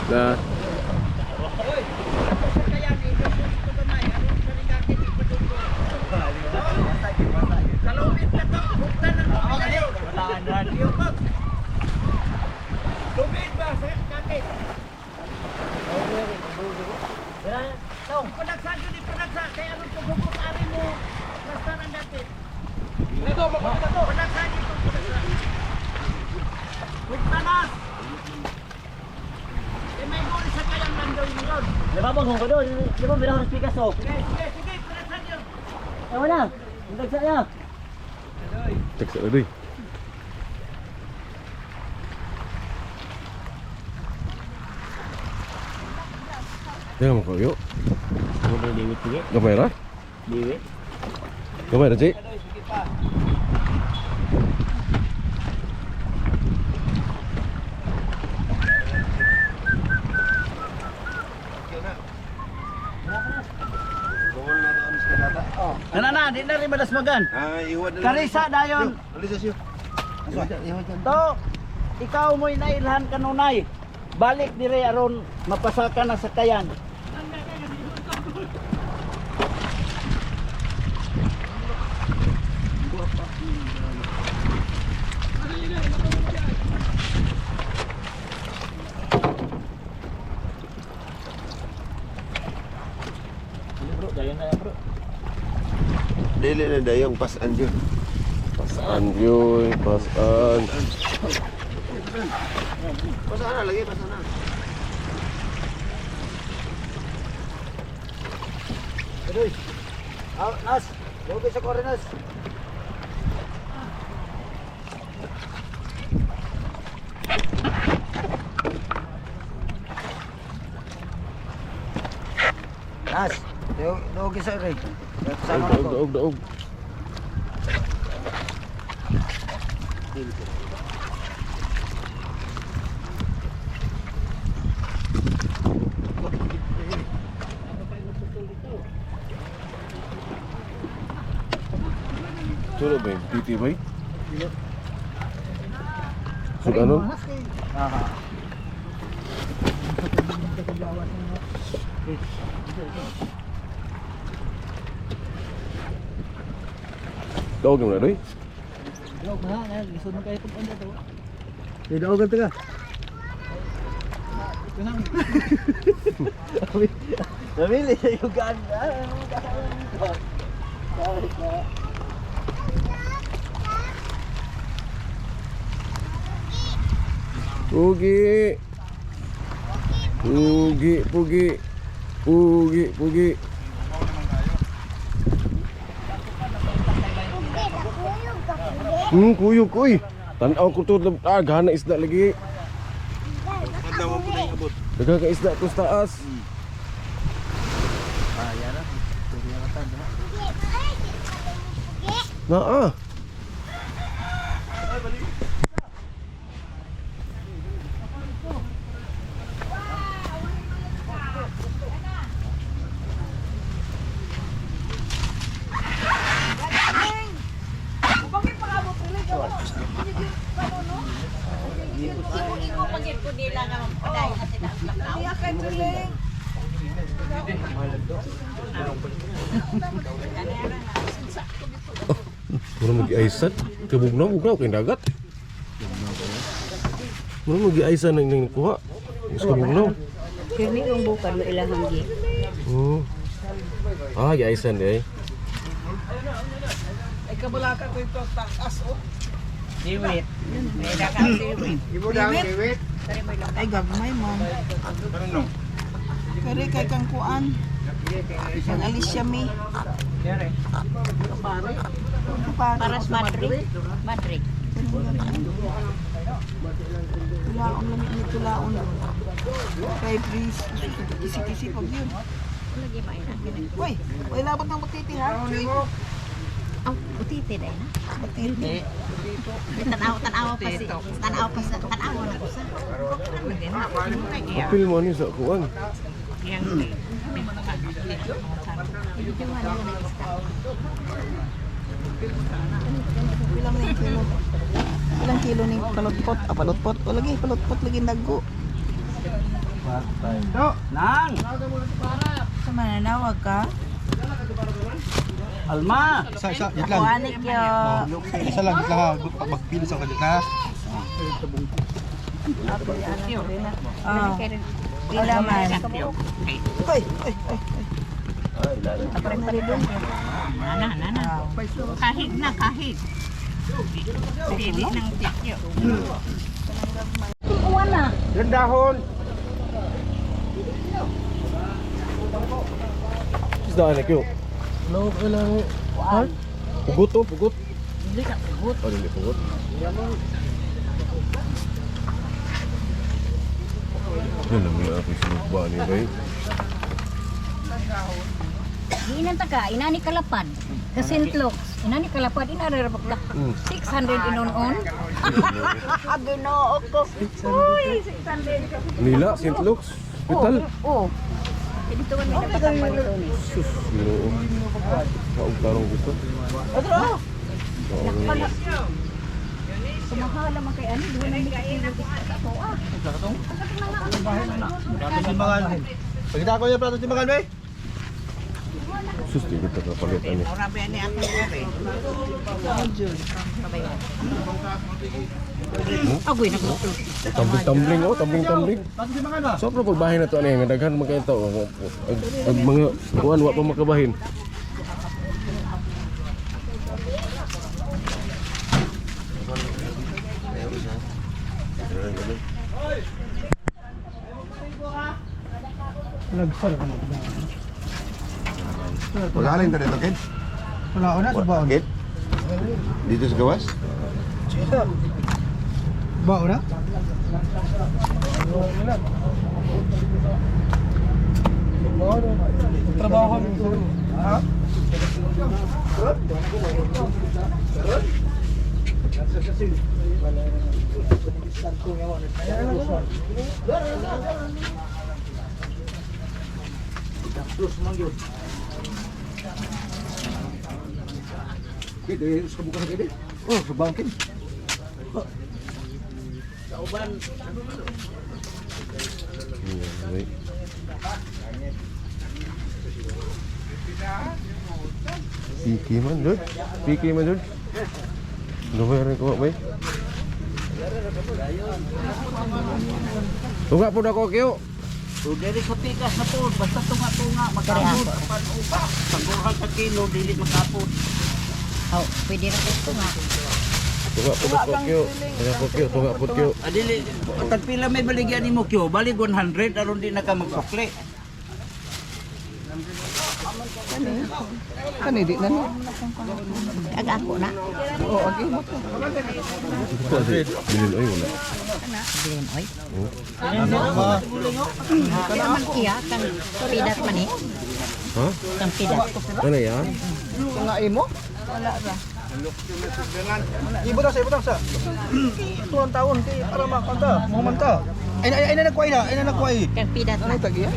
Na. Kalupit na to. Buktan ng tubig. Tubig ba sa kakit? Ipanagsa yun, ipanagsa. Kaya anong paghugot ari mo? Basta ng dapit. Dito, mapunta to. Panagsa dito, panagsa. Buktanas! Eh, may guli sa kayang nandoy yun. Di ba bang ko doon? Di ba binahon ng pikas oh? Sige, sige, sige, panagsa yun. Ewan na. Ang na. Tagsa na doy. Jangan mo kayo. Liwit sige. Gamay ra? Liwit. Gamay ra, Jay? Sige pa. Ana na, di na rin malasmagan. Ah, iwan na lang. Karisa dayon. Alisa siyo. To, ikaw mo'y nailhan kanunay. Balik dire aron mapasaka na sakayan. Bro, dayon na yan, bro. Dili na dayong pasan yun. Pasaan yun, pasaan. Pasan na lagi, pasan na. Adoy. Ah, Nas. Lugi sa kore, Nas. Nas, lugi sa kore. Sama Daog, na ko. daog, daog. Tulo ba yung titi ba? Sud ano? Aha. Daog naman na doy. Daog na, lisod man kayo pag ano to. Daog ka. Namili siya yung ganda. Pugi. Pugi, pugi. Pugi, pugi. Kuyog ko eh. Tanaw ko to, ah, gana isda lagi. Tanda mo po na yung abot. Daghang ka isda to sa taas. Naa. Imo pagid ko nila nga padayon na sila ang lakaw. Mura mag-iaisan. Kabugnaw, bugnaw kay dagat. Mura mag-iaisan ang ning kuha. Mas kabugnaw. Kini ang bukad mo ilang hanggi. Oh. Ah, giaisan di ay. Siwit. May dakang siwit. Ay, gagmay mo. Kari kay kang kuan. Ang Alicia mi. Kapare. Paras Madrid. Madrid. Tulaon lang ni tulaon. Kay please. Kisi-kisi pag yun. Lagi ba ina? Uy, wala labot ng butiti ha. Ang butiti dai na. Butiti. Tanaw tanaw pa si tanaw pa sa tanaw na ko sa. Apil mo ni sa kuan. Videohan mo na isda. Ilang na yung kilo? Ilang kilo? kilo ni palotpot. Ah, palotpot. O lagi, palotpot lagi naggo. Nang! Sa mananawag ka? Alma! Isa, isa, yun lang. Kuanik yo. Isa lang, yun lang ha. Magpili sa kanya na. Ah. Pila man. Ay, ay, ay. Nana, nana. Kahig na, kahig. Dili ng tikyo. Gandahon. Isda na kayo. No, kailangan. Ha? Pugot to, pugot. Dili ka pugot. Oh, dili pugot. Yan ang mga ako sinugba ni Bay. Giinan ta ka, inani kalapad. Sa St. Luke's, inani kalapad, inani rabakla. 600 inon-on. Ginoo ko. Uy, 600. Nila, St. Luke's. Hospital. Oo. Dito man may napatang ni. Sus, ginoo. Kaog tarong gusto. Nakpala. Sumahala man kay ani, duwa na mi kilo sa ato ah. Pagkita ko yung plato timbangan, bay. Sus, di kita kapalit ani. Agoy nako. Tumbling-tumbling oh, tumbling-tumbling. Plato timbangan ba? So, pero pagbahin na to ani, nga daghan man kayo tao. Ag mga kuan wa pa makabahin. Wala rin dito, Kid. Wala ko na, sa baon. Kid? Dito sa gawas? Baon na? Trabaho kami. Ha? Kid, eh, sa bukas kid. Oh, sa bangkin. Yeah, wait. Piki man, Lord. Piki man, Lord. Lumayan rin ko, bay. Tunga po na ko, Kyo. So, diri sa pikas na po, basta tunga-tunga, makapot, pan-upa. Pagkuhan sa kilo, dili makapot. Oh, pwede ra ko nga. Tunga po na ko, Kyo. Tunga po, Kyo. Tunga po, Kyo. Ah, dili, tagpila may baligyan nimo Kyo, balik 100 aron di na ka magsukli. Kani di na no. Ag ako na. Oo, agi mo to. Bilin, oy, wala. Bilin oy. Pila man iya kang pidat man eh. Ha? Kang pidat. Ano yan? Nga imo? Wala ba? Ibutang sa, ibutang sa. Tuwan taon, kay para makanta, mamanta. Ay, ay, ay, na nagkuhay na, ay na nagkuhay. Kang pidat Ano man. tagi ya?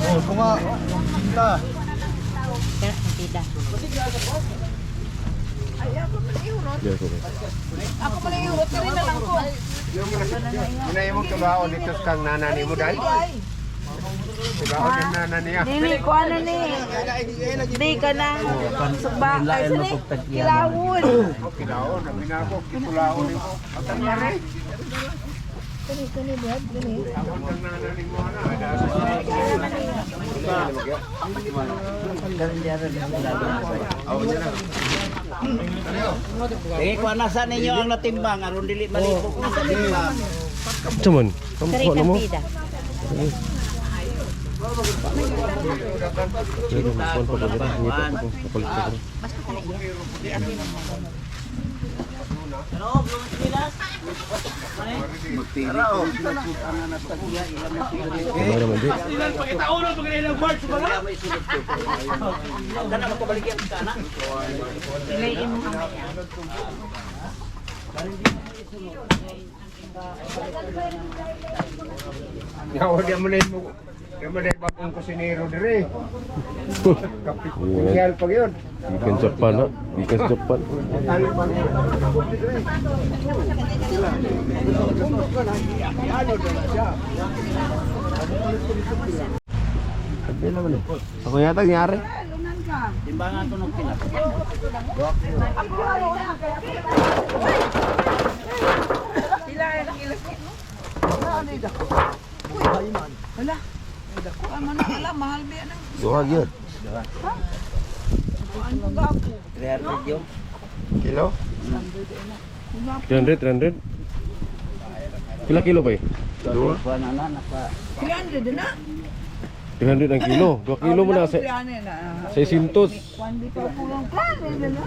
Oh, tunga. Ta. Kang pidat. Diyan ko, bay. Ako pala yung urot na lang ko. Inay mo tubaon dito sa kang nana ni mo dai. Tubaon yung nana niya. Dili ko ano ni. Di ka na suba ay sini. Kilawon. Kilaon, sabi na ako, kitulaon nimo. Atang nari. Kani kani ba? Kani. Ang nana ni mo na. Sige, kuha na sa ninyo ang natimbang aron dili malipok na sa timbang. Ito man. Kari Kuha na kang mo. pida. Pero, kuwan pa ko, ngita pa ko. Kapalit pa ko. Basta kana iya. Kamay naman, di. Kana makabaligyan ka na. Ilayin mo mamaya. Yaw, di mo na mo. Dumaday bagong kusinero dire. Kapit pag yun. Ikan Japan ha. Ikan sa Japan. Ako yata nangyari. Timbangan ko nung pila. Wala. Dako man na ala mahal ba yan ang Duha gyud. kuan ko gapo. 300 yun. Kilo? 300, 300. Pila kilo ba eh? Dua. Na na naka 300 na. 300 ang kilo. 2 kilo mo na sa 300 na. 600. Kuan di pa pulang 300 na.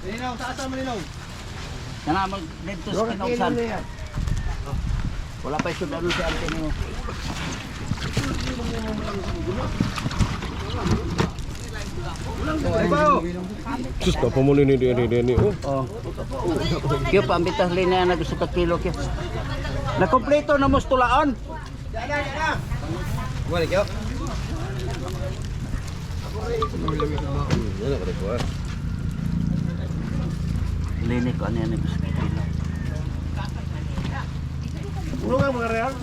Ninaw, taas mo ninaw. Kana mag dito sa Kinongsan. Wala pa isod ano si ante nimo. Sus, napamuli ni ni ni ni. Oh. Oh. Kyo pambitas linya na gusto ka kilo kyo. Na kompleto na mo tulaan. Wala kyo. Lini ko ano yan gusto ka kilo. Pulo ka mga real.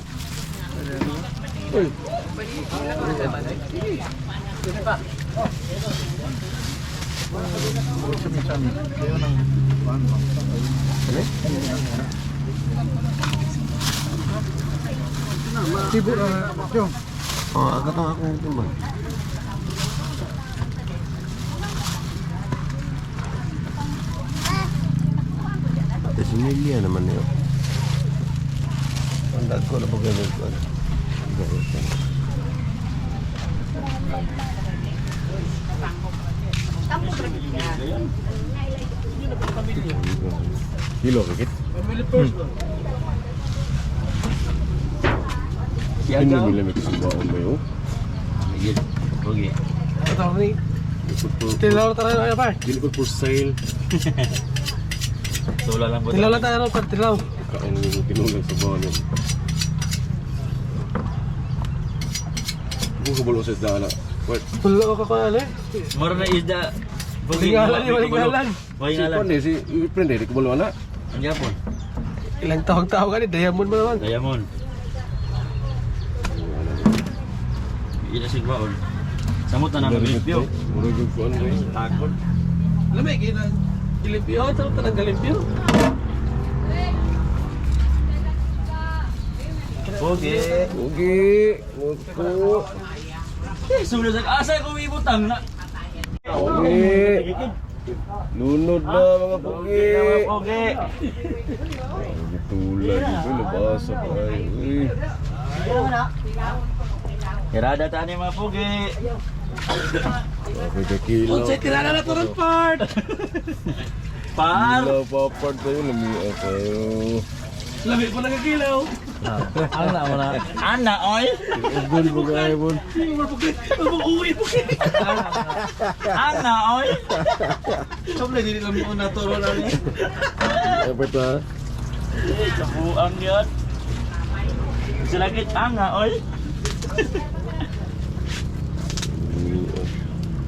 Oh, agad ang akong timbang. Tesimilia naman yun. Ang dagko na pag ganun ko. Kilo, kikit. Hindi mo lamig sa baon ba yun? Okay. Tilaw tayo ay pa. Dili ko for sale. Tula lang po. Tilaw lang tayo pa tilaw. Kaon yung tinulang sa baon yun. Kung kabulo sa isda na. Wait, Tulo ka ko ano eh. Mura na isda. Walingalan, walingalan. si Walingalan. Kwan eh, si friend eh, di kabulo na. Ang Japon. Ilang tawag-tawag ka ni Diamond mo naman. Diamond. Ila sigwaon. Samot na namin limpyo. Murag yung kuan ko eh. Takot. Lamig ilang gilimpyo, tawag tanang gilimpyo. Pogi. Ugi, muko. Eh, sulod sa asa ko ibutang na. Ugi. Lunod na mga pugi. Pogi. Gitula dito, nabasa pa kayo. Uy. Irada ta ni mga pogi. Ako ka kilo. Unsay tirada na to ron part. Par. Kilo papart tayo, lamia kayo. Lamig po nagagilaw. Ana mo na. Ana oy. Ugon po kayo, bon. Uwi po kayo. Ana oy. Sobrang dili lang mo na turo lang eh. Apa ito ha? Kabuang yun. Silagit anga oy.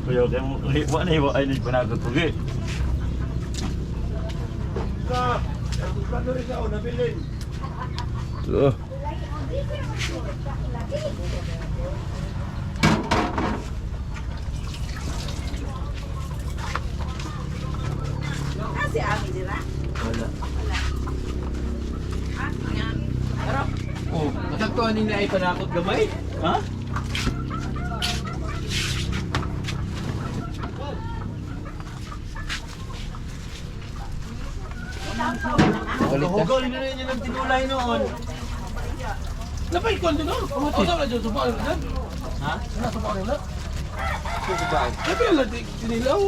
Kuya kay mo wa na wa ay ni panagot pogi. So. Oh, sakto ani na ay panakot gamay. Ha? Hugaw ni na niya ng tinulay noon. Napay kon din no. O sa wala jud suba na. Ha? Na suba na. Napay lang di tinilaw.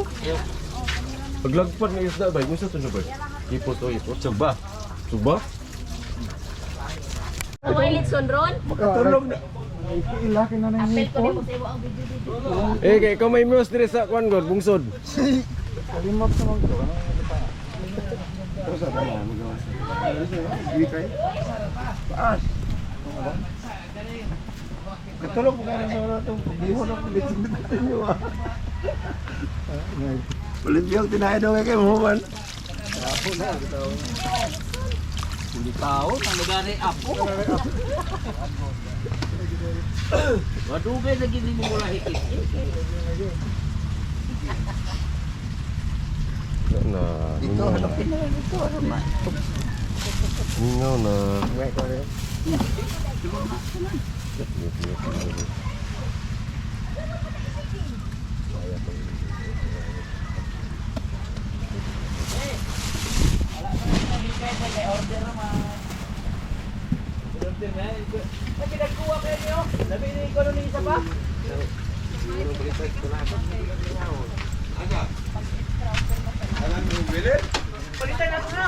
Paglagpat ng isda ba? Gusto ito na ba? Ipos to, ipos. Sugba. Suba? Toilet sunron. Makatulog na. Apel ko nimo sa imo ang video video. Eh, kay ikaw may muse dire sa kwan god, bungsod. Paas. Katulog mo ka sa wala itong pagbiho na kulit ninyo ah. Ulit yung tinahin daw kay mo man. Tao, ang lugar ay apo. Madugay na gini mo mula hikit. Na, Dito, mingaw na. hanapin na lang ito. Ano ba? Mingaw na. Ngay ko rin. Ay, pinagkuha kayo niyo. Labi ni ko nung isa pa. Palitan na ko na.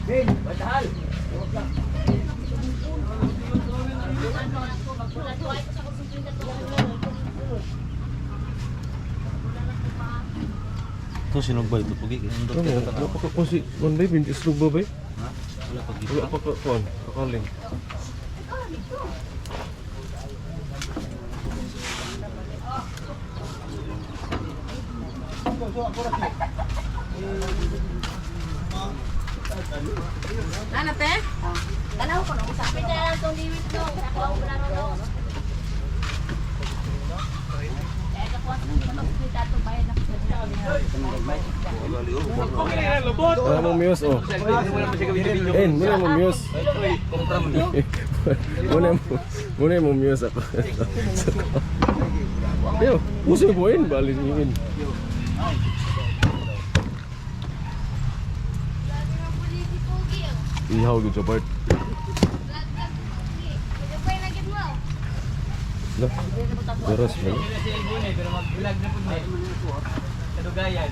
Ben, badahal. Ito sinugbay ito pugi. Ano, wala pa ka kasi kwan bay, binti islog ba bay? Wala pa Wala pa ka kwan, kakaling. Ano te? Tanaw ko no, usapin na lang tong liwit no. Ako ang wala ro. Kaya kakuha sa mga magkita ato bayad na Wala mong muse oh. Eh, muna mo muse. Muna mo, muna mo muse ako. Yo, puso mo in, bali in. Ihaw gyud sa part. Lah, Garas ba? Pero mag-vlog na po ni. Kadugayan.